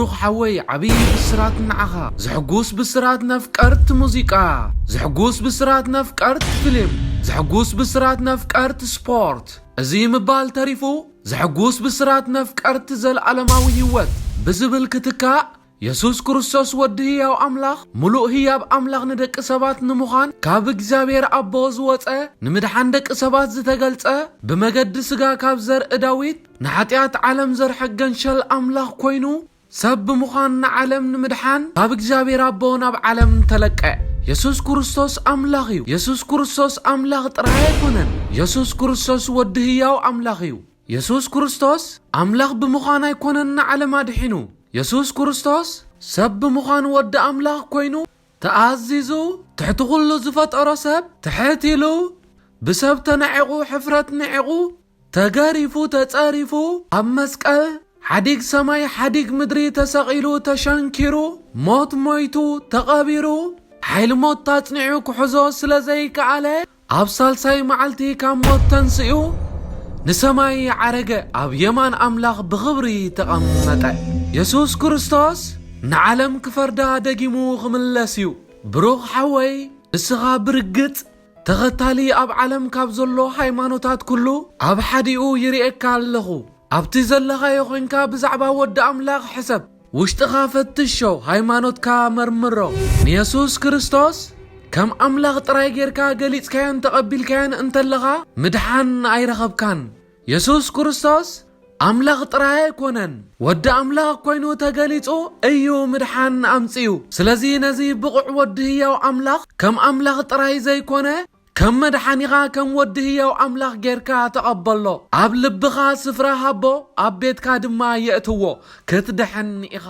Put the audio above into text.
ብሩኽ ሓወይ፣ ዓብዪ ብስራት ንዓኻ። ዘሕጉስ ብስራት ነፍቀርት ሙዚቃ፣ ዘሕጉስ ብስራት ነፍቀርት ፊልም፣ ዘሕጉስ ብስራት ነፍቀርት ስፖርት። እዚ ምባል ተሪፉ፣ ዘሕጉስ ብስራት ነፍቀርት ዘለዓለማዊ ህይወት ብዝብል ክትካእ፣ የሱስ ክርስቶስ ወዲ ህያው ኣምላኽ፣ ምሉእ ህያብ ኣምላኽ ንደቂ ሰባት ንምዃን ካብ እግዚኣብሔር ኣቦ ዝወጸ፣ ንምድሓን ደቂ ሰባት ዝተገልጸ፣ ብመገዲ ስጋ ካብ ዘርኢ ዳዊት ንሓጢኣት ዓለም ዘርሕቅ ገንሸል ኣምላኽ ኮይኑ፣ ሰብ ብምዃን ንዓለም ንምድሓን ካብ እግዚኣብሔር ኣቦ ናብ ዓለም ተለቀ። የሱስ ክርስቶስ ኣምላኽ እዩ። የሱስ ክርስቶስ ኣምላኽ ጥራይ ኣይኮነን። የሱስ ክርስቶስ ወዲ ህያው ኣምላኽ እዩ። የሱስ ክርስቶስ ኣምላኽ ብምዃን ኣይኮነን ንዓለም ኣድሒኑ። የሱስ ክርስቶስ ሰብ ብምዃን ወዲ ኣምላኽ ኮይኑ ተኣዚዙ፣ ትሕቲ ኩሉ ዝፈጠሮ ሰብ ትሕት ኢሉ፣ ብሰብ ተናዒቑ፣ ሕፍረት ንዒቑ፣ ተገሪፉ፣ ተጸሪፉ፣ ኣብ መስቀል ሓዲግ ሰማይ ሓዲግ ምድሪ ተሰቒሉ፣ ተሸንኪሩ፣ ሞት ሞይቱ፣ ተቐቢሩ፣ ሓይሊ ሞት ኣጽኒዑ ክሕዞ ስለ ዘይከኣለ፣ ኣብ ሳልሳይ መዓልቲ ካብ ሞት ተንሲኡ፣ ንሰማይ ዓረገ፣ ኣብ የማን ኣምላኽ ብኽብሪ ተቐመጠ። የሱስ ክርስቶስ ንዓለም ክፈርዳ ደጊሙ ክምለስ እዩ። ብሩኽ ሓወይ፣ ንስኻ ብርግጽ ተኸታሊ ኣብ ዓለም ካብ ዘሎ ሃይማኖታት ኩሉ ኣብ ሓዲኡ ይርእየካ ኣለኹ። ኣብቲ ዘለኻዮ ኾንካ ብዛዕባ ወዲ ኣምላኽ ሕሰብ። ውሽጥኻ ፈትሾ፣ ሃይማኖትካ መርምሮ። ንየሱስ ክርስቶስ ከም ኣምላኽ ጥራይ ጌርካ ገሊጽካዮን ተቐቢልካዮን እንተለኻ፣ ምድሓን ኣይረኸብካን። የሱስ ክርስቶስ ኣምላኽ ጥራይ ኣይኮነን፣ ወዲ ኣምላኽ ኮይኑ ተገሊጹ እዩ ምድሓን ኣምጺኡ። ስለዚ ነዚ ብቑዕ ወዲ ህያው ኣምላኽ ከም ኣምላኽ ጥራይ ዘይኮነ፣ ከም መድሓኒኻ ከም ወዲ ህያው ኣምላኽ ጌርካ ተቐበሎ። ኣብ ልብኻ ስፍራ ሃቦ፣ ኣብ ቤትካ ድማ የእትዎ፣ ክትድሕን ኢኻ።